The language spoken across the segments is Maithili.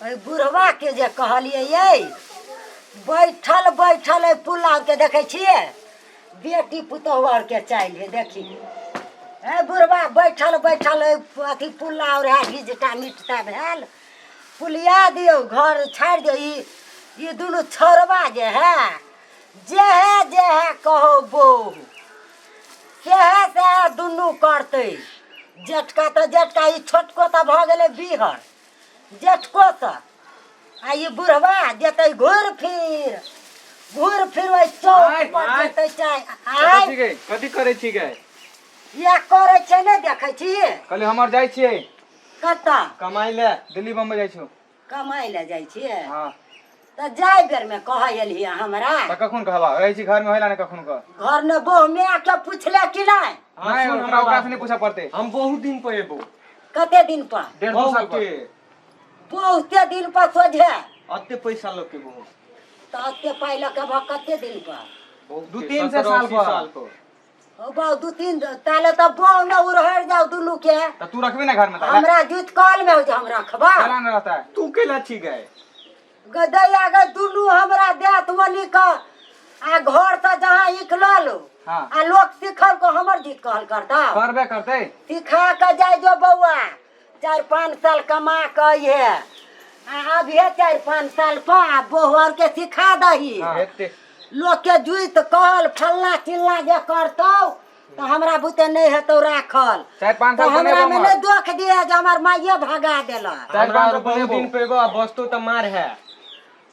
एहि बुढ़बाके जे कहलियै यै, बैठल बैठल एहि पुलावके देखै छियै, बेटी पुतोहु आरके चालि है। देखी हे बुढ़बा, बैठल बैठल एहि अथी पुल्ला आओर है, घिजटा मिटटा भेल। पुलिया दियौ, घर छाड़ि दियौ। ई ई दुनू छौड़बा जे है, जे है जे है कहो बहू, सेहे सेहे दुनू करतै। जेठका तऽ जेठका, ई छोटको तऽ भऽ गेलै बीहर जेठकोसँ। आ ई बुढ़वा जेतै घुरि फिर, घुरि फिर ओहि चौक पर जेतै। चाय आय। कथी गई? कथी करै छी गई? इएह करै छै, नहि देखै छी? कहली हमर जाइ छियै। कतऽ? कमाइ लए दिल्ली बम्बई जाइ छियौ। कमाइ लए जाइ छियै? हँ। तऽ जाय बेरमे कहै एलियै हमरा? तऽ कखन कहबा? रहै छी घरमे, होइला ने कखन कह। घरमे बहु मायके पुछले कि नहि? नहि, सुन, हमरा ओकरा से नहि पूछऽ पड़तै। हम बहुत दिन पर एबो। कते दिन पर? डेढ़ दू साल पर। बहुते। बहुते दिन पर सोझे। अते पैसा लऽ के बहुत। तऽ अते पाइ लऽ के भऽ कते दिन पर? बहुते, दू तीन सए 70, साल 80 पर। साल पर। ओ बाउ, दू तीन ताले तऽ बहु ने उड़हरि जाउ दुनू के। तऽ तू रखबी ना घर में ताले? हमरा जुत कल में हो जे हम रखबा। केला न रहता है? तू केला छी गए? गदैया गै, दुनू हमरा देत ओनी के आ घर से जहाँ निकलल। हाँ। आ लोक सिखल को हमर जीत कहल करता। करबे करतै। सिखा के जाय जो बौआ, 4-5 साल कमा के अइहे आ अभिये 4-5 साल पर आ बहु आर के सिखा दही। हाँ। हेते। लोक के जुइत कहल फल्ला चिल्ला जे करतौ तऽ हमरा बुते नहि हेतौ राखल। 4-5 तऽ साल हमरा बनेबो मे हमर। नहि दोख दिए जे हमर माइये भगा देलक। चारि हमरा पाँच आर साल बहुत बनेबो। दिन पे एबो आ बसतो तऽ मार है।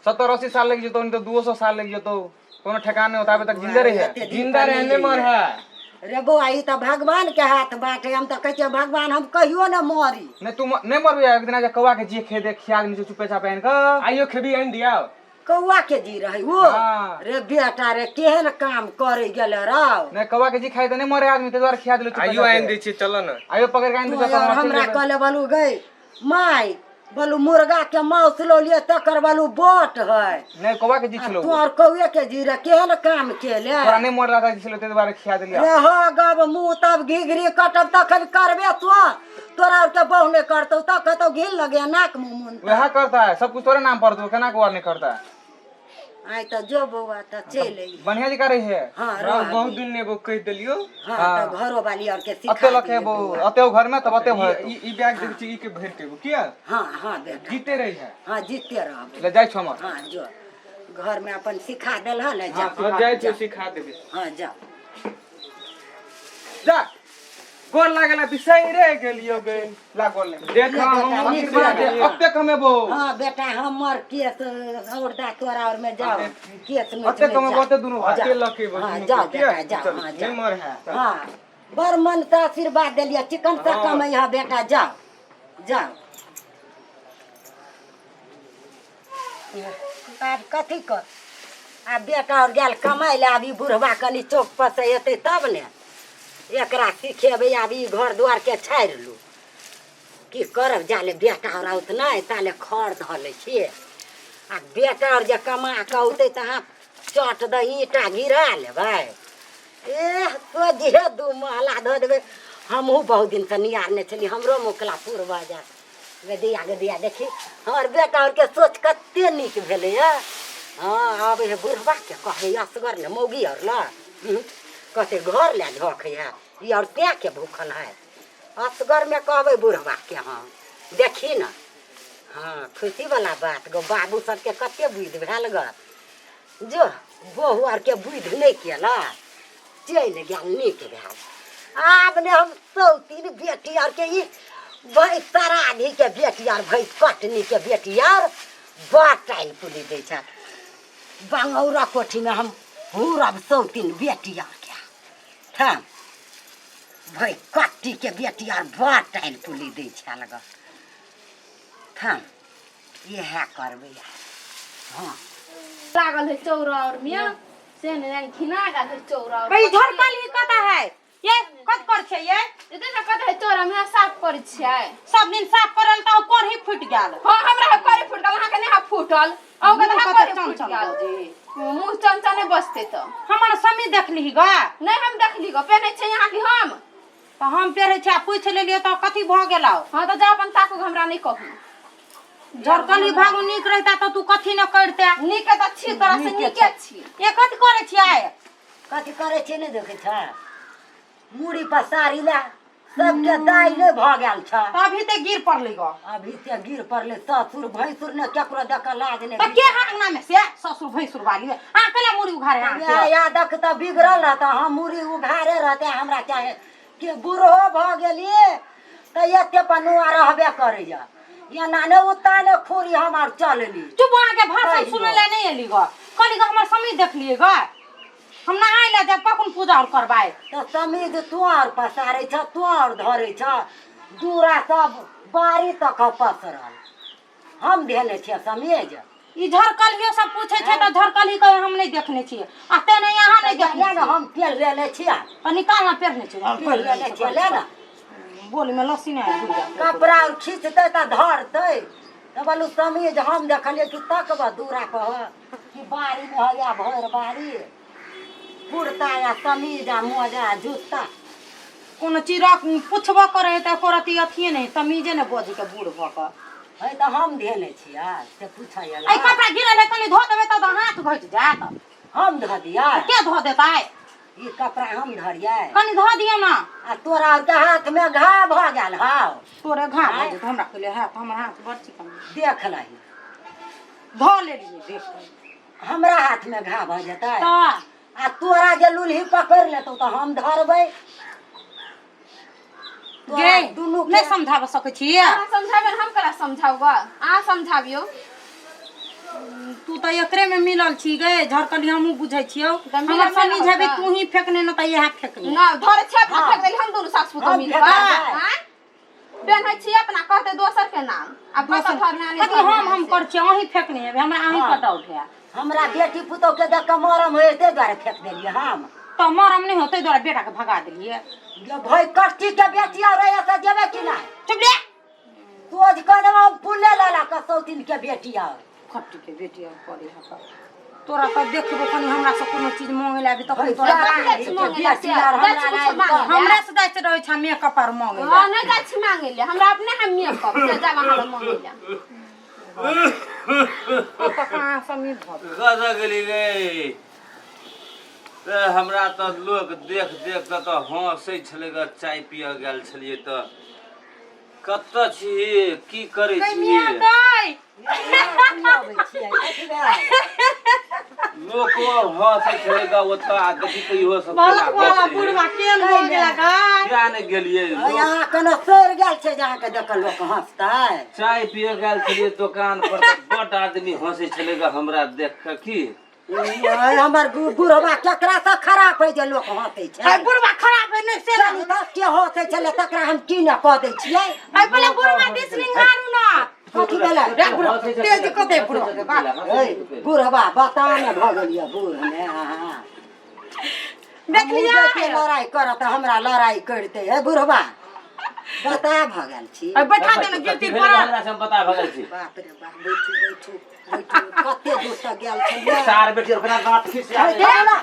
70-80 साल लागि जेतौ, नहीं तो 200 साल लागि जेतौ, कोनो ठेकान नहीं होता, अभी तक जिंदे रही है। एते दिन जिंदा पर रहने नहि मर है। रे बौआ, ई तऽ भगवान के हाथ बाटे। हम तऽ कहै छियै भगवान, हम कहियो ने मरी। नहीं, तू नहीं मरबी। एक दिन आजा कौआ के जी खे दे, खिया दे चुपे चापे आनि कऽ। आइयो खेबी आनि दिया। कौआ के जी रहे वो? हाँ। रे बेटा रे, केहन काम करे गेले रौ? नहीं, कौआ के जी खाई तऽ नहीं मरे आदमी, ताहि दुआरे खिया देलू चुपे आइयो चापे। आनि दै छियै, चल न। आइयो पकड़ के आनि तू दे। यार हमरा कहले बोलू गई माय, बोलू मुर्गा के मांस लो लिए, तकर बोलू बोट है। नहीं, कौआ के जी छलो। तू और कौए के जी रे, केहन काम केले? तोरा नहीं मरला था छलो, ताहि दुआरे खिया देलियै। रे हो गब मुँह, तब घिघरी कटब तखन करबे तू। तोरा आर के बहु नहीं करतौ तऽ कहतौ घिन लगे नाक मुँह मुन। वएह करता है सब कुछ, तोरे नाम पर तू केना को और नहीं करता है। आइ तऽ जो बौआ, तऽ चलि अइहे। बढ़िया जी करे है। हाँ। हमरा रह बहुत दिन ने एबो कहि देलियो। हाँ, तऽ घरो वाली आर के सिखा अते लखे दिहे बो बौआ। अते घर में तब अते भय। ई ई बैग देखै छी, ई के भरि के एबो किया? हाँ हाँ बेटा। जीते रही है। हाँ, जीते रहब। ले जाइ छो हमर। हाँ, जो घर में अपन सिखा देल हन ने, जा। हाँ, जाइ छियो, सिखा देबे। हाँ, जा। जा, गोर लागल बिसैरे गेलियो गे, ला गोर ले। देख हम नीक आशीर्वाद दे, अते कमेबो। हाँ बेटा, हमर केस औरदा तोरा और में जाओ, केस में अते कमेबो, अते दुनू भाई। अते लके एबो। हाँ, दुनू जाओ के, किया? बेटा, जाओ, हाँ, जाओ। नहीं मर है। हाँ, बड़ मन से आशीर्वाद देलिए, चिकन से कमै है बेटा, जाओ जाओ। आब कथी कर? आब बेटा और गेल कमाइ लए, आब ई बुढ़बा कनि चौक पर से एतै तब ने एकरा सिखेबै। आब ई घर दुआरके छाड़ि लू, की करब? जाले बेटा और औत नहि ताले खर धऽ लै छियै। आ बेटा और जे कमा कऽ औतै तऽ अहाँ चट दऽ ईंटा गिरा लेबै। एह, सोझे दू महला धऽ देबै। हमहूँ बहुत दिनसँ नियारने छलियै, हमरो मोकला पूर भऽ जायत। गदिया गदिया, देखी हमर बेटा आरके सोच कते नीक भेलैए। हँ, आब हे बुढ़बाके कहबै, असगर ने मौगी आर ने कहतै घर लए झक है ई आओर तेँके भूखल है। असगरमे कहबै बुढ़बाके। हँ, देखी ने। हँ, खुशीवला बात गो, बाबू सबके कते बुद्धि भेल ग। जो बहु आरके बुद्धि नहि केला, चलि गेल, नीक भेल। आब ने हम सौतीन बेटी आरके, ई भैंस सराधीके बेटी आर, भैंस कटनीके बेटी आर बड़ टाइल पुली दै छै। बंगौरा कोठीमे हम हुरब सौतीन बेटी आरके। ठाम भैंस कट्टीके बेटी आर बड़ टाइल पुली दै छै लग। ठाम इएह करबै। हँ, लागल है चौरा और मिया से ने जानी घिना गेल है चौरा और। भाई, झरकल ई कता है? ये कत कर छै ये? एते ने कत है चौरा मिया, साफ करै छियै। सब दिन साफ करल त कोरही फूट गेल। हां, हमरा कोरही फूट गेल, अहाँ के नहि फूटल। अहाँ के मुँह तऽ कते कोरही फूट चमचम गेल। बजै। मुँह चमचा नहि बजतै तऽ हमर समी देखली ग? नहि, हम देखली ग। पेन्है छै अहाँ कि हम? तऽ हम पेरै छै आ पूछि लेलियै तऽ कथी भऽ गेलौ? हां, तऽ जाउ अपन ताकू, हमरा नहि कहू। झरकली भागू नीक रहता तऽ तू कथी न करते। नीके तऽ छी, तोरा से नीके नीके छी। ये कथी करै छियै? कथी करै छियै नहि देखै छ? मूड़ी पसारी ला सबके दाइ नहि भऽ गेल छ। अभी ते गिर पड़लै गो। अभी ते गिर पड़लै ससुर भैंसुर ने केकरो देख लाज नहि। तऽ के है अंगना में से ससुर भैंसुर वाली? अहाँ केला मुड़ी उघारे अहाँ के? या देख तऽ बिगड़ल रहता, हम मुड़ी उघारे रहते। हमरा चाहे कि बूढ़ो भऽ गेलियै तऽ एते पनुआ रहबे करैया, एना ने उता ने खुरी हम आर चलली। चुप, अहाँके भाषण कहियो। सुनै लए नहि एली गो। कहली गो हमर समय देखलियै गो, हम नहाय लए जायब, कखन पूजा और करबै? तऽ समीज तू आर पसारै छ, तू आर धरै छ, दूरा सब बाड़ी तक पसरल। हम धेने छियै समीज। ई झरकलियो सब पूछै छै तऽ झरकली कहे हम नहि देखने छियै आ ते नहि अहाँ नहि देखने ले ने, छियै। हम पेल लेने छियै। तऽ निकाल ना, पेरने छियै हम। पेल लेने छियै, ले ने। बोली में लस्सी नहि आबि जायत। कपड़ा आर खींचतै तऽ धरतै तऽ बोलू समीज हम देखलियै कि तकब दूरा पर कि बाड़ीमे हैया भरि बाड़ी कुर्ता या समीज आ मोजा आ जूता। कोनो चीज रख पुछबो करै है तऽ एको रत्ती अथिये नहि, तमीजे नहि बजैके बूढ़ भऽ कऽ। है तऽ हम धेने छियै से पूछै एहि कपड़ा गिरल है, कनि धो देबै तऽ हाथ घटि जायत। हम धऽ दियै? के धो देतै? ई कपड़ा हम धरियै? कनि धो दियौ ने। आ तोरा आरके हाथमे घाव भऽ गेल हौ। तोरे घाव भऽ जेतौ, हमरा कहले हैत? हमर हाथ बड़ चिकन। देख लही। धो लेलियै, देख। हमरा हाथमे घाव भऽ जेतै तऽ आ तोरा जे लुल्ही पकड़ि लेतौ तऽ हम धरबै तोरा। गे दुनू नहि समझाबऽ सकै छियै। अहाँ समझाबै ने, हम कला समझाउ ग? अहाँ समझाबियौ। तू तऽ एकरे में मिलल छी गे झरकली, हमहूँ बुझै छियौ। तऽ मिलल हमर नहि समीझ हेबे रहत। तू ही फेकने न तऽ इएह फेकने। ना धरे छै अपना। हाँ। फेक देली हम दुनू सास पुतोह हम मिल कऽ। फेकबै। आँय? पेन्है छी अपना, कहते दोसर के नाम आ कतऽ धरने नहि कथी धरने हम से। कर छियै, अहीं फेकने हेबै, हमरा अहीं हाँ। पर डाउट है। हमरा बेटी पुतोह के देख कऽ मरम होइ ताहि दुआरे फेक देलियै हम। तऽ मरम नहि होतै दुआरे बेटा के भगा देलियै। जे भाई कष्टी के बेटी और ऐसा जेबे कि नहि? चुप रे। तोज कह देब हम पुले लाला के सौतीन के बेटी और खट्टी के बेटी और करे है तोरा तऽ देखबो कनि हमरा से कोनो चीज मांगे ला आबी तखन तोरा। भाई, जाइ छी मांगे ला बेटी आर जाइ छी हमरा कुछो मांगे ला। हमरा से जाइ रहै छै मेकअप आर मांगे ला। हाँ, नहि जाइ छी मांगे ले, हमरा अपने हम मेकअप से जाब अहाँ लग मांगे ले। ओतऽ कहाँ समीर भऽ गेल। कतऽ गेली रे? तऽ हमरा तऽ लोक देख देख कऽ तऽ हँसै छलै ग। चाय पियऽ गेल छलियै तऽ कतऽ छी, की करै छी? मियाँ गै। अबै छियै, कथी भेल? लोको आर हँसै छलै ग ओतऽ आ देखी तऽ इहो सब केना भलक वाला हँसै है। बुढ़वा केहन भऽ गेला गै? किया नहि गेलियै? अइ अहाँ कोनो सड़ि गेल छै जे अहाँके देखल लोक हँसतै? चाय पियऽ गेल छलियै दोकान पर तऽ बड्ड आदमी हँसै छलै ग हमरा देख कऽ की। अइ हमर बुढ़वा केकरा से खराब है जे लोक हँसै छै? अइ बुढ़वा खराब है नहि से। चलू तऽ के हँसै छलै तकरा हम की ने कऽ दै छियै। अइ पहिले बुढ़वा दिस निहारू न। कथी भेलै? रे बुढ़वा तेज कऽ दे बुढ़वा के बा। ऐ बुढ़वा बताने भऽ गेलियै बूढ़ ने अहाँ। देखलियै? हमहूँ जैतियै लड़ाइ करत, हमरा लड़ाइ करितै। हे बुढ़वा, बता भऽ गेल छी। अइ बैठा दे ने, गिर तिर पड़ल। हमरा से हम बता भगल छी। बाप रे बाप, बैठू बैठू बैठू, कते दूर तक गेल छलियै। सार बेटी ओकरा दाँत खींच है, देख ना,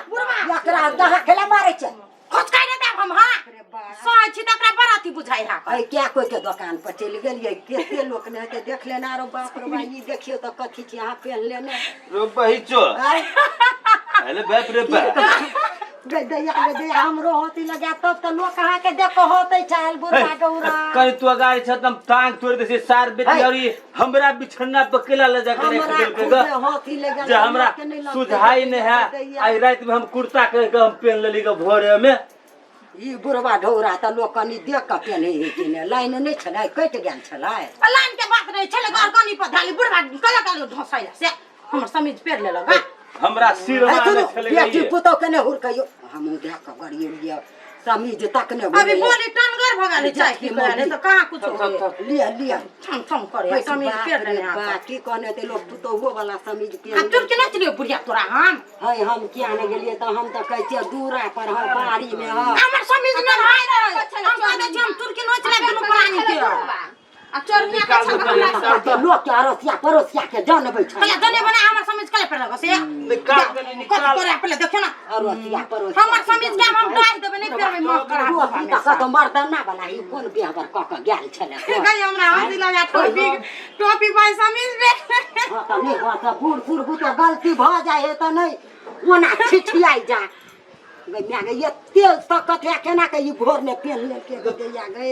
एकरा दहा खेला मारै छै। खोचकाइ नहि देब हम। हाँ, सही छी तऽ एकरा बड़ा अथी बुझाइ है। अइ क्या कोई के दोकान पर चलि गेलियै, कते लोक ने हेतै देख लेना। आरो बाप रे बाप, ई देखियौ तऽ कथी छी अहाँ पेन्ह लेने? रो बहिचो। आँय? अरे बाप रे बाप। गे दैया, गे दैया, हमरो होती लगा तब तऽ लोक अहाँके देख होतै चाल बुढ़वा गौरा। कहीं तू अगाड़ी छ त हम टांग तोड़ दे सार बेटी। है। और ई हमरा बिछन्ना पर केला ले जाके रख हमरा देलकै खुदे ग होती लगा जे हमरा सुझाई नहीं है। आई रात में हम कुर्ता कह के हम पहन लेली ग भोरे में। ई बुढ़वा ढौरा तऽ लोक कनि देख कऽ पेन्है है कि नहि? लाइन नहि छलै, कटि गेल छलै। लाइन के बात नहीं छलै, गरगनी पर धाली बुढ़वा कला कला ढोसाइला से हमर समीज पेर लेलक गा। हमरा सिर है में सुनू, छलै बेटी ग ई। पुतोह के नहि हुरकैयो, हमहूँ देख कऽ गरिएलियै समीज तक ने। अभी बोली टनगर भऽ गेल चाय पी कऽ तऽ कहाँ कुछ लिअ लिअ। थम थम करे समीज पेर लेने बाप रे हाथ। बाप, की कहने हेतै लोक पुतोहुओ वाला समीज आ पेर। तुर के नहि चलियो बुढ़िया तोरा हम। है हम किया नहि गेलियै तऽ हम तऽ कहै छियै दूरा पर है, बाड़ी मे है। हमर समीज न भाई रहे, हम कह दै छी हम तुर के नोच लेब दुनू प्राणी के। आ चोरनिया के छल हमरा। लोक के अड़ोसिया पड़ोसिया के जानबै छै। कहलियै जने बना हमर समीज कले पेर लगो से। निकाल। निकाल कनी कथी निकाल करे पहिले देखियो ना अरोसिया परोसिया हमर समीज के हम डाहि देबै नहि पेरबै माफ करा रोटी तऽ कतौ मर्दाना वाला ई कोन बिहबर कऽ कऽ गेल छलै गई हमरा हंसी लगा टोपी टोपी भाई समीज बे हँ तऽ नहि हँ तऽ बूढ़ सूढ़ बुते गलती भऽ जाइ है तऽ नहि ओना छिछियाइ जा गै माय गै एते सकत है केना के ई भोर ने पेन लेलकै गै गैया गै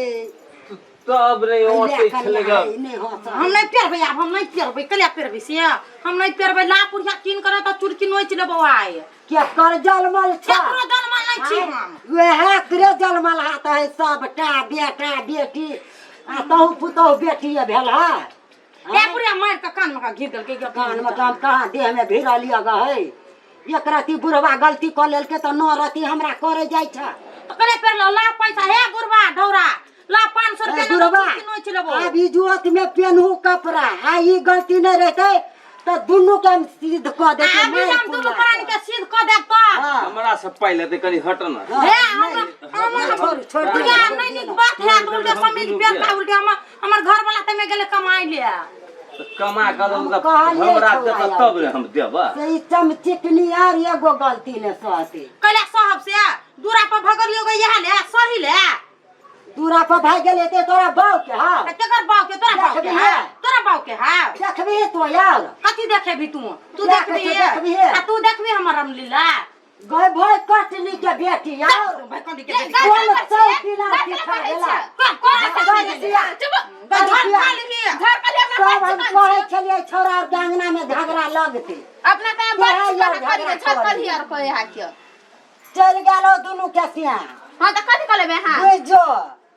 तब रे औटे छलै ग नहि हँ हम नहि पेरबै आब हम नहि पेरबै कलिया पेरबै से हम नहि पेरबै ला पुरिया कीन कर तऽ चुरकी नोचि लेबौ आइ के कर जलमल छ केकरो जनमल नहि छी हम वएह करे जलमल हाथ है सबटा बेटा बेटी आ तहु पुतहु बेटिए भेल है ए बुढ़िया मारि कऽ कान मे का घी देलकै गे कान मे काम कहाँ देह में भिड़ल यऽ ग है एक रति बुढ़वा गलती कऽ लेलकै तऽ नौ रति हमरा करे जाइ छ तऽ कले पेरलो ला पैसा हे बुढ़वा ढौरा ला 500 रुपया ए, बुढ़वा नोचि लेबौ आब ई जुअत में पेनहू कपड़ा आ ई गलती नहीं रहते तऽ दुनू के हम सिद्ध कऽ देते आब ई हम दुनू प्राणी के सिद्ध कऽ देब तऽ हमरा से पहिले तऽ कनी हट न हे हमरा हमरा छोड़ छोड़ दे। बुढ़िया नहीं नीक बात है तो उल्टे समीज पेर का उल्टे हमर हमर घर वाला तमे गेले कमाई ले तऽ कमा कऽ हम तऽ कहलियै हमरा छौड़ा देतऽ यार। तब ने हम देबऽ से ई चमचिकनी आर एगो गलती ने सहते कैला साहब से दूरा पर भगलियो गई यह ले सही ले दूरा पर भाग गेल ते तोरा बाऊ के हाँ आ केकर बाव के तोरा बाव के देखबी है है। तोरा बाव के है देखबी तो यार कथी देखेबी तू तू देखै देखबी छै, देखबी है। आ तू देखबी हमर रामलीला गए भय कटनी के बेटी यार भाई कथी के बेटी? कोन चौकी ना सिखा गेला कोन कोन चुप झड़ खाली झड़ कली अपना सब हम कहै छलियै छौड़ा आर के अंगना में झगड़ा लगते अपना तऽ इएह बच्ची यार करी झगड़ा झड़ करी। कली और कोई हा के चलि गेल दुनू के सिया हां तऽ कथी कऽ लेबै अहाँ बुझि जो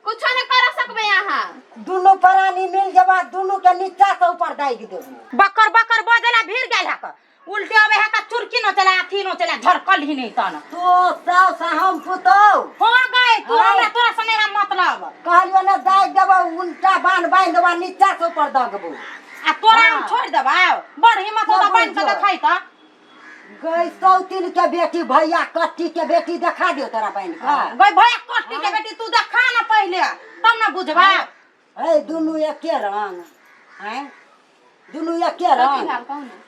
कुछो नहि कर सकबै अहाँ दुनू प्राणी मिल जेबा दुनू के नीचा से ऊपर दागि देबो बकर बकर बजला भीड़ गेल है उल्टे अबे है का चुरकी न चला अथी न चला झड़कल ही नहीं तन तो सास आ हम पुतौ हो गए तू हाँ। हमरा तोरा से नहीं है मतलब कहलियो ने दागि देबो उल्टा बान्ह बान्हि देबो नीचा से ऊपर दगबो आ तोरा हम हाँ। छोड़ देबा बड़ हिम्मत होता सब बांध के बुझि जो। देखाई त गई सौतिन के बेटी भैया कट्टी के बेटी देखा दियो तोरा बहन के गई भैया कट्टी के बेटी तू देखा ना पहले तब ना बुझबा ए दुनू एके रंग हैं दुनू एके कथी रंग भेल कहू ने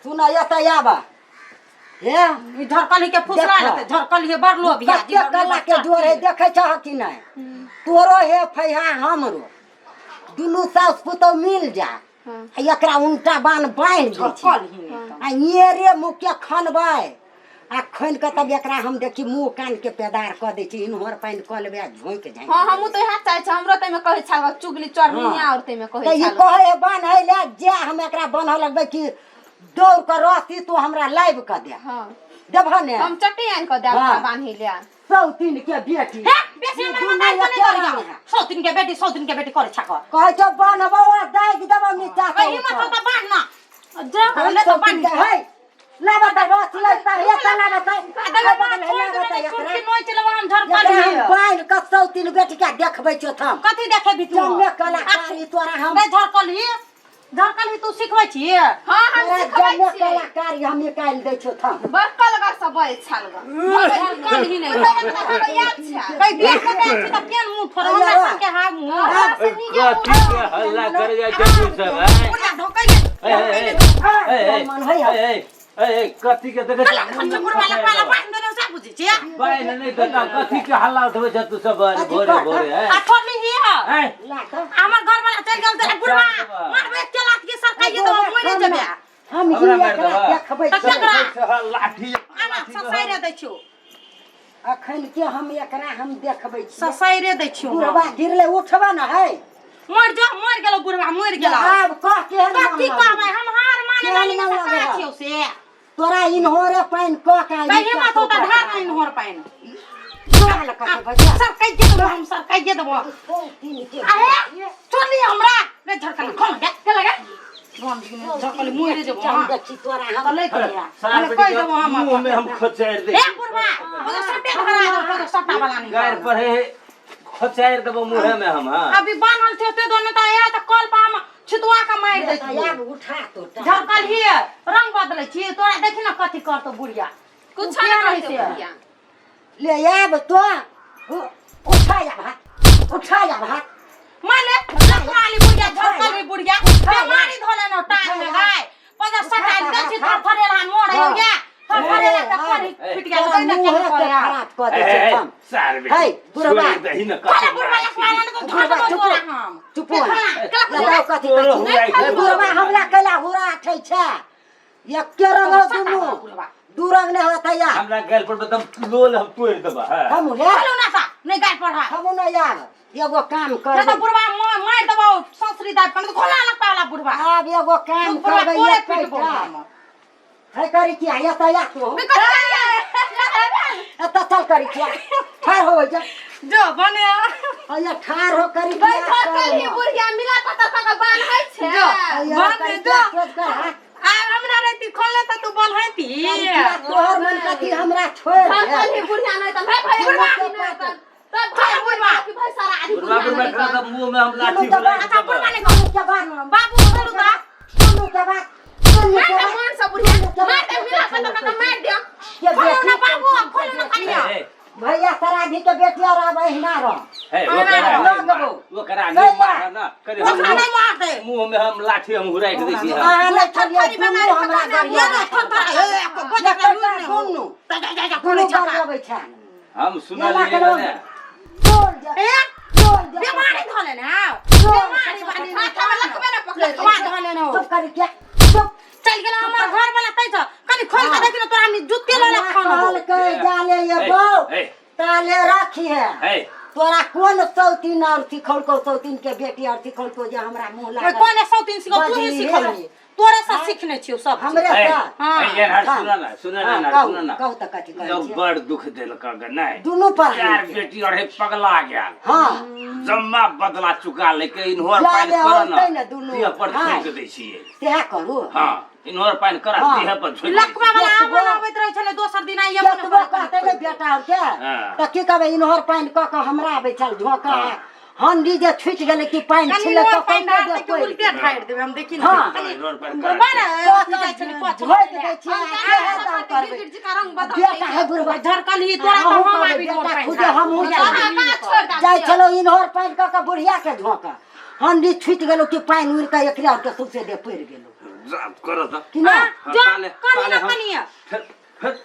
सुन एतऽ आब हे ई झड़कल ही के फुसरा देखा। लेते झड़कल ही बड़ लोभ या कते कला के जोर है देखै छह कि नहि तोरो हे फैहा हमरो दुनू सास पुतहु मिल जा हाँ। आ एकरा उनटा बान्ह बान्हि दै छी झड़कल ही नहीं आ येरे मुँह के खनबै आ खनि कऽ तब एकरा हम देखी मुँह कान के पेदार कऽ दै छी इन्होर पानि कऽ लेबै आ झोंकि झाँकि हाँ हमहूँ तऽ इएह चाहै छी हमरो ताहिमे कहै छल चुगली चोरनी और ताहिमे तऽ कहै ई छल कहै है बान्है लए जे हम एकरा बान्हऽ लगबै कि दौड़ कऽ रस्सी तू हमरा लाबि कऽ दे हाँ देबह ने हम चट्टी आनि कऽ देब हाँ। तोरा बान्हि ले सौतीन के बेटी हे बेसी ई हमर दुनू मताई एके तो रंग नहीं है। सौ दिन के बेटी सौ दिन के बेटी करे छक कहै छौ बान्हबौ आ दागि देबौ नीचा से हिम्मत ऊपर। होता बांध ना जा ले तो बांध सौतीन के है लाबऽ तऽ रस्सी लए तऽ हे तऽ लाबऽ तऽ आ बगल है छोड़ लाबऽ देबै तऽ एकरा चुटकी नोच लेबै हम झड़कल एकरा ही हम बान्हि कऽ सौतीन बेटी के देखबै छियौ थम कथी देखेबी तू जम्मे कलाकारी तोरा हम नहीं झड़कल ही झड़कल ही तू सिखबै छी हाँ हम तोरा सिखबै जम्मे छियै कलाकारी हम निकालि दै छियौ थम बड़का लगा सब बजै छल ग झड़कल ही नहीं याद छै कई बियाह कऽ जाइ छी तऽ केहन मुँह थोड़ा हमरा सबके हा मुँह कथी के हल्ला करे जाइ छै तू सब आँय? बुढ़िया ढोकै ए, ए, ए, ए, मन होइ ए, ए, ए, ए, कथी के देखै छी? खर्च बुढ़वा लग पाला बान्हि देने से बुझै छियै पानि नहि देता कथी के हल्ला उठबै छै तू सब अरे भोरे भोरे आ आँय? छोड़ली ही है आँय? ला तऽ हमर घर वाला चलि गेल तेरा बुढ़वा मारबे एक लात के सरकाइए तऽ हम मरि जेबै हम ही हमरा मारि एकरा देबऽ? देखबै तऽ छियै। केकरा लाठी आना ससाइरे दै छियौ अखन के हम एकरा हम देखबै छियै ससाइरे दै छियौ बुढ़वा गिरले उठबा न है मर जा मर गेलौ बुढ़वा मर गेलौ आब कह केहन कथी मन कहबै हम हार माने केहन वाली मन से लगै कहाँ है? छियौ से तोरा इन्होरे पानि कऽ के कहीं हिम्मत होता धार नहीं इन्होर पानि सरकाइए देबो हम सरकाइए देबो अहे छोड़ली हमरा रे झड़कल खोल गे के लगे झड़कल मुँह रे जेबो हम देखी तोरा हम चलै के सार मने कहि देबो हम मुँह में हम खोचारि दे ए बुढ़वा ओ सट्टे धरा दो तो सट्टा वाला नहीं गारि पर हे खोचारि देबो मुँहे में हम हाँ अभी बान्हल छै ते दोने त आया त कल पर हम छितुआ के मारि दै छी आब उठा तो झड़कल ही रंग बदलै छी तोरा देखी ना कथी करतो बुढ़िया कुछ केहन नहीं है से? करते बुढ़िया ले आब तो उठा आब हाथ उठा आब हाथ माने लखवाली बुढ़िया झड़कल ही बुढ़िया बीमारी धोले न टांग में गाय पदर सटा दै छी थर थरेला मोड़ हो गया करे ला त पढ़ी फिट गेल तोरा तै ना मुँहे केना के करे खराब कऽ दै छै हम। सार बेटी है, बुढ़बा। छोड़ि दही ने खोला कते बुढ़वा लखवा मारै ना छी। तो बुढ़बा धर चुप तोरा रह। हम चुप हो। केला लगाओ कथी तोरो कहै छी? हुराइ है, बुढ़बा हमरा कैला हुरा अठै छै एके रंग हो दुनू बुढ़बा। दू रंग नहि होतै यार हमरा गाल पर एकदम लोल हम तोड़ि देबह हँ। हम हे खोलू ना सा नहीं गाय पढ़ रहा हमहूँ नहि आब एगो काम नहीं तो करबै बुढ़वा मार देबो ससुरी दाइ पर खोला लग पाला बुढ़वा आब एगो काम बुढ़वा करबै तोरे एक पीटबो पैसा। हम। है करी किया एतऽ आ तू एतऽ चल करी किया ठाढ़ हो जा जो बने अया ठाढ़ हो करी किया बैठल कलही बुढ़िया मिला पता का बान है छै जो अया बने करी जो किया सोच कर हाथ आब हमरा रहती खोलने त तू बनहैती करी किया तोहर मन कथी हमरा छोड़ दे कलही बुढ़िया नहीं त भाई भाई बुढ़वा। बुढ़वा तब भाई बुढ़वा की भाई सारा आदमी बुढ़बा बुढ़बा बुढ़िया खड़ा मुंह में हम लाठी दुनू के हुराइ बात अच्छा देबह। बुढ़वा ने दुनू के बात बाबू बोलू त दुनू के बात दुनू मार के दे बात मन से बुढ़िया मार दे मिला पता का मार दे के खोलू बेटी ना बाबू खोलू ना कनिया हे, हे, भैया सराधी के बेटी और अब अहिना रह हे, ओकरा ना नहि गबो। मार, ओकरा नहि मार ना कनि हम ओकरा नहीं मार दे मुंह में हम लाठी हम हुराइ दै छी हम। अहाँ नहि छलियै थरथरी दुनू बेमारी हमरा पता नहीं, गरिया ये थर थर ए गोजा के लूर नहीं हो। दुनू जा जा जा जा दुनू करे छका गरियाबै छनि हम एना सुनलियै केलहुँ। ने बोल जा ए बोल जा बीमारी धले ने आओ बीमारी वाली ने माथा में लकबे ना पकड़ ले। लकवा धले ने हो। चुप करी क्या चुप चल गेल हमर घर वाला तै छ कनी खोल के देखि न तोरा हम जुत्ती लऽ लऽ खाना कहलकै जाले एबो हे, ताले रखी है हे तोरा कोन सौतीन और सिखौलको सौतीन के बेटी और सिखौलको जे हमरा मुंह लागल कोने सौतीन सिखौ तू ही बजली सिखौली तोरे से सीखने छियौ सब चीज। हमरे हे, से हाँ। हे, एनहर हाँ। सुन ना सुन ना हाँ, एनहर, कहू, सुन ना कहू तऽ कथी कहै लोग छियै? बड़ दुख देलक ग नहि दुनू पर चार बेटी और हे पगला गेल हाँ जम्मा बदला चुका लेके इन्होर जा पानि ले कर औतै ना ने दुनू। देह पर हाँ। झोंकि दै छियै सएह करू हाँ इन्होर पानि करा हाँ। देह पर झोंकि दै लकवा वाला केतबो- आमन आबैत रहै छलै दोसर दिन आइए मने केतबो कहतै ने बेटा आरके हाँ। तऽ की कहबै इन्होर पानि कऽ कऽ हमरा आबै छल झोंका हाँ। हंडी जे छुटि गेलै कि पानि कनी छिलै नोर तऽ पानि कते डालतै देर कि पड़ि उल्टे ठाड़ि देबै हम देखी ने हाँ। छियै। इन्होर पानि करा बा ने अथी जाइ छलै पछ झोंकि दै छियै आ केहे दाम करबै गिरगिट जी का रंग बदल बेटा है बुढ़बा झरकल ही तोरा तऽ अहूँ हम कहबै, आबि नोर बेटा पानि खुदे हमहूँ ढारबै। जाइ का छोड़ दा जाइ छलहुँ इन्होर पानि कऽ कऽ बुढ़िया के झोंका हंडी छुटि गेलौ कि पानि उड़ि कऽ एकरे आरके सौंसे देह पड़ि गेलौ जा कर तऽ कि नहि हाँ, जो ताले- कनी ताले ना हम- कनिया फेर फेर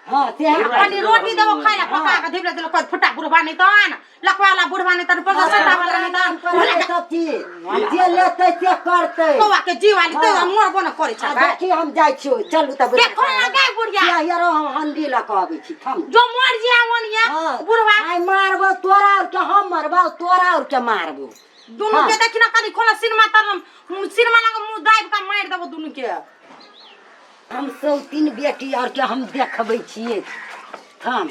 हाँ सएह कनी रोटी देबो खाइ ला पका के धिपले देलो कोई फुटा बुढ़बा नहीं तहन लकवा वाला बुढ़बा नहीं तहन पगा सटा वाला नहीं तहन करतै सब चीज जे लेतै से करतै कौआ के जीव आली तो हाँ। मरबो न करै आ छै देखी हम जाइ छियौ चलू तऽ के खोला गाय बुढ़िया किया यारो हम हंडी लऽ कऽ अबै छी थम जो मर जिया ओनिया हाँ, बुढ़बा आइ मारबो तोरा और के हम मरबो तोरा और के मारबो दुनू हाँ। के देखी ना कनी खोला सिनेमा तर सिनेमा लग मुंह दाबि के मारि देबो दुनू के हम सब तीन बेटी और के हम देखबै छियै थम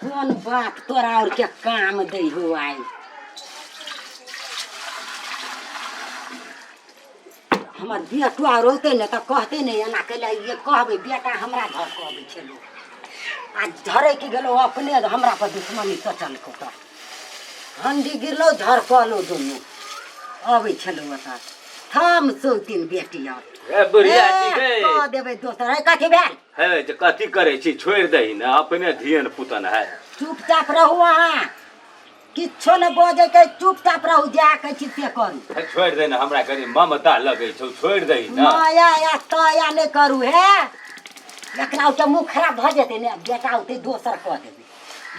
कोन बाप तोरा और के काम दै हो आइ हमर बेटो आर औतै ने तऽ कहतै ने एना कैला ये कहबै बेटा हमरा घर कऽ अबै छलौ आ झरकि गेलौ अपने हमरा पर दुश्मनी सोचलकौ तऽ हंडी गिरलौ झरकलौ दुनू अबै छलौ ओतऽ थम सौतीन बेटी आर ए बुढ़िया छी गै कऽ देबै दोसर हे कथी भेल हे जे कथी करै छी छोड़ि दही ने अपने धियन पुतन है चुपचाप रहू अहाँ किछो नहि बजैके चुपचाप रहू जा कहै छी से करू हे छोड़ि दे ने हमरा कनि ममता लगै छौ छोड़ि दही ने माया या तया नहि करू हे एकरा ओतऽ मुँह खराब भऽ जेतै ने बेटा औतै दोसर कऽ देबै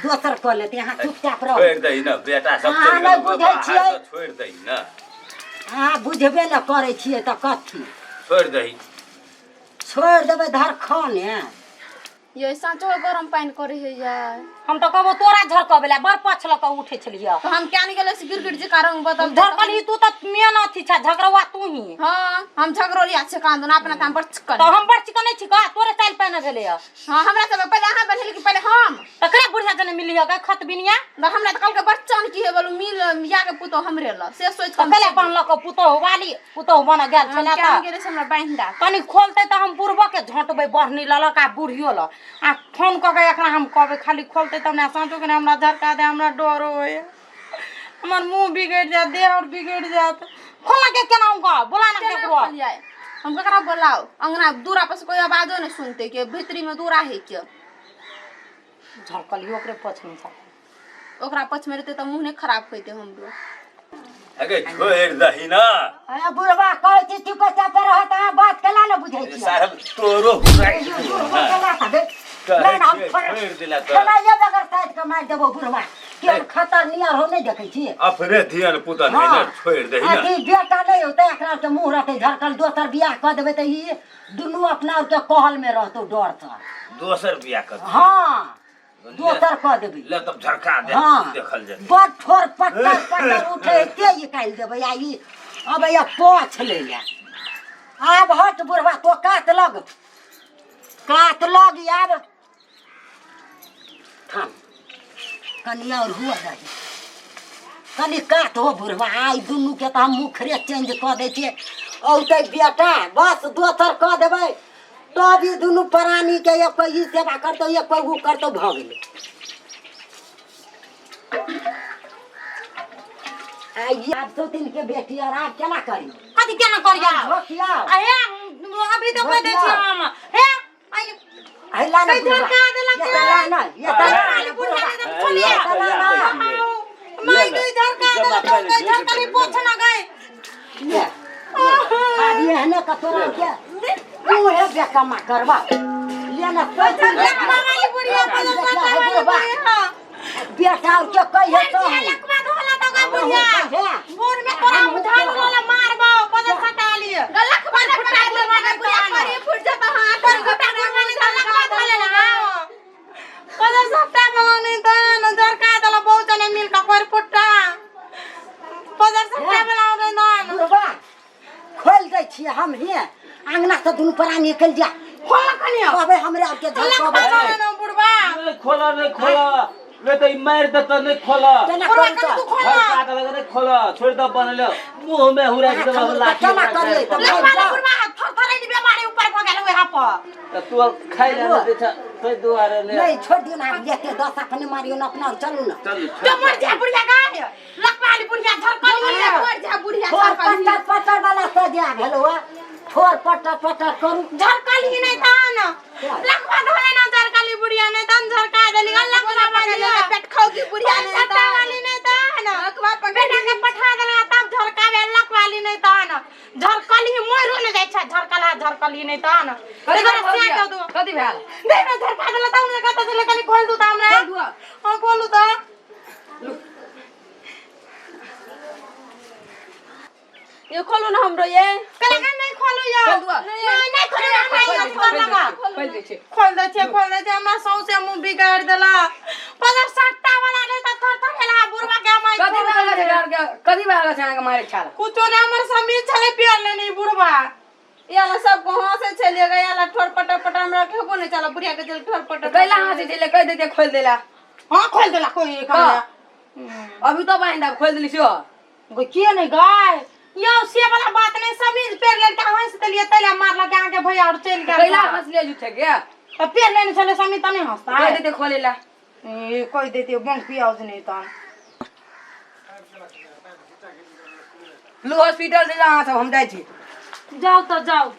दोसर कऽ लेतै अहाँ चुपचाप रहू छोड़ि दही ने बेटा सब अहाँ चलि नहि गेलौ बुझै बाहर छियै। तऽ छोड़ि दही ने अहाँ बुझबे ने करै छियै तऽ कथी छोड़ि दही छोड़ि देबै धरखने ये साँचो गरम पानि करे है यार हम तऽ कहबो तोरा झरकबै ला बड़ पछ लऽ कऽ उठै छलियै तो हम क्या नहीं गेले से गिरगिट जी का रंग बदल झरकलही तू तऽ मेन अथी छ झगड़ौआ तू ही हाँ हम झगड़ोलिया छै कान दुना अपना काम पर चिकन तऽ हम बड़ चिकन नहि छी का तोरे चालि पानि भेलै हँ हाँ हमरा सब पहिले अहाँ बनेली कि पहिले हम तकरे बुढ़िया जने मिली हँ खत बिनिया तऽ हमरा तऽ कहलकै बच्चन की हे बोलू मिल या के पुतोह हमरे ल से सोच तऽ कैले बन लऽ कऽ पुतोहु वाली पुतोहु बन गेल हम छलै क्या तऽ गेले से हमरा बान्हि दा कनि खोलतै तऽ हम बुढ़बो के झोंटबै बढ़नी लऽ लऽ कऽ आ बुढ़ियो लऽ आ फोन कऽ के एकरा हम कहबै खाली खोलतै तब ने साँचो के ने हमरा झरका दे हमरा डर होइए हमर मुँह बिगड़ि जायत देह आओर बिगड़ि जायत खोलना के केना कह बोला ना केना केकरो खोलियै हम ककरा बोलाउ अंगना दूरा पर से कोई आवाजो नहीं सुनते के भीतरी में दूरा है के झलकलियो ओकरे पछमे छ ओकरा पछ में रहते तऽ मुँह नहीं खराब होइते हमरो अगे छोड़ि दही ना अरे बुढ़वा कहै छी चुपे चापे रह तऽ अहाँ बात केला ने बुझै छियै साहब तोरो हुराइ देबौ। छोड़ि देला तऽ। खेनाइये बगैर साइड के मारि देबो बुढ़वा केहन खतर नियर हो नहि देखै छी अपने धियन पुतन है ने छोड़ि दही ने अथी बेटा नहि होतै एकरा के मुँह रहतै झरकल दोसर बियाह कऽ देबै तऽ ई दुनू अपना आरके कहल मे रहतौ डरसँ दोसर बियाह कर हँ दोसर कऽ देबै ले तब झरका दे हँ देखल जेतै बड़ ठोर पत्थर पत्थर उठे ते निकालि देबै आ ई अबैया पोछ लै लए आब हट बुढ़वा तो कात लग कात लग आब थाम कनि आओर हुअ दही कनि कात हो बुढ़वा आइ दुनूके तऽ हम मुखरे चेंज कऽ दै छियै औतै बेटा बस दोसर कऽ देबै तब ई दुनू प्राणीके एक कोइ ई सेवा करतौ एक कोइ ओ करतौ भऽ गेलै आइ आब सौतिन के बेटी और आब केना करी कथी केना करिया झोकिया आ हे अभी तो कह दै छी हम हे आई है ला ना कहीं झरका देलक ये ला ना ये ला ना बुढ़िया ने तो छोड़िए ये ला ना माई गई झरका देलक तो गई झरकली पोछ ना गई ये आब एहने के तोरा के तू हे बेकमा करबा ले ना सौतिन के लकवा वाली बुढ़िया बोलो देखला लकवा है वाली बुढ़वा। बुढ़िया बेटा और के कहिए तो लकवा धोला तो गई बुढ़िया बोर में तोरा झाड़ू वाला मारबो बदल सटा लिए लखवा फुटा गुरवा ने बुढ़िया तो फुट जाता हाथ पर फुटा गुरवा ने तो लकवा धोले ना बदल सटा वाला नहीं तो न झरका देला बहुत जने मिल का कोई फुटा बदल सटा वाला नहीं ना बुढ़वा खोलि दै छियै हम हे अंगना से दुनू प्राणी निकलि जा खोल कनिया कहबै हमरे आरके लकवा झरकबै धोले ना बुढ़वा नहि खोला नहि खोला नहि तऽ ई मारि देतऽ नहि खोला केना बुढ़वा करू कनि तऽ तू खोल झरका देलक नहि खोला छोड़ि दऽ बनले मुँह मे हुराकि देलक लाठी केना करियै तऽ लकवा वाला बुढ़वा थर थर बीमारी ऊपर भऽ गेल वहाँ पर तऽ तू खाइ लए नहि दै छह ताहि दुआरे नहि नहि छोड़ि दियौ ने आब जेतै दस अपने मारियौ ने अपना चलू ने चलू जो मर जा बुढ़िया गाय लकवा वाली बुढ़िया झरकल मर जा बुढ़िया ठोर पटर पटर वाला सजा भेलो हँ ठोर पटर पटर करू झरकल ही नहीं तहन लकवा धोले ना झरकली बुढ़िया नहीं तहन झरका देली लकवा वाली पेट खाओगी बुढ़िया नहीं सट्टा वाली नहीं तहन लकवा पकड़ बेटा के पठा देला तब झरकावे लकवाली नहीं तहन झरकल ही मोरो ने जाय छै झरकल हा झरकल ही नहीं तहन एकरा से दे दो कथी भेल दे ना झरका देला तब ने कहता छले कनी खोल दू त हमरा खोल दू। हां खोलू त ये खोलू ना हमरो ये कहला के नहीं खोलू यो खोल दुआ। नहीं नहीं खोलू हमरा ई अथी कर लगा खोल दै छै खोल दै छै खोल दै छै हमरा सौंसे मुंह बिगाड़ देला पदर सट्टा वाला नहीं त थर थर एला बुढ़वा के हम कथी भए गेल छै कथी भए गेल छै अहाँके मारे छाल कुछो नहीं हमर समीर छले पियर लेने ई बुढ़वा याला सब हंसे चलिए गए याला ठोर पटर पटर हमरा खेबो नहीं चला बुढ़िया के चल ठोर पटर कैला हंसी छलै कहि देते खोल देला हाँ खोल देला कोई एक हमरा अभी तो बांधि देब खोल देली सेहो गो किए नहीं गाय यौ से वाला बात नहीं समीज पेड़ लेके हंस देलिए तैला मारलक अहाँके भैया और चलि गेल कैला हंसले झूठे के तऽ पेड़ लेने छलै समीज तऽ नहीं हंसता कहि देते खोले ला ए कहि देतियै बंक पियाउज नहीं तहन लू हॉस्पिटल से अहाँ सब हम जाइ छी जाउ तऽ जाउ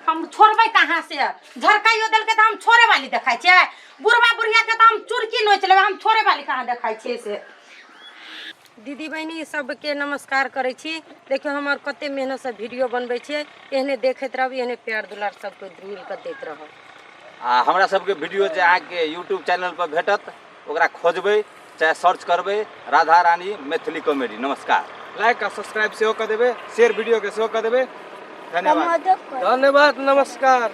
हम छोड़बै कहाँ से झरकाइयो देलकै तऽ हम छोड़े वाली देखाइ छियै बुढ़बा बुढ़िया के तऽ हम चुरकी नोचि लेबै हम छोड़े वाली कहाँ देखाइ छियै से दीदी बहिनी सबके नमस्कार करै छी देखियौ हमर कते मेहनतसँ वीडियो बनबै छियै एहने देखैत रहब एहने प्यार दुलार सबके मिलकऽ दैत रहब आ हमरा सबके वीडियो जे अहाँके यूट्यूब चैनल पर भेटत ओकरा खोजबै चाहे सर्च करबै राधा रानी मैथिली कॉमेडी। नमस्कार। लाइक आ सब्सक्राइब सेहो कऽ देबै, शेयर वीडियो के सेहो कऽ देबै। धन्यवाद। धन्यवाद, नमस्कार।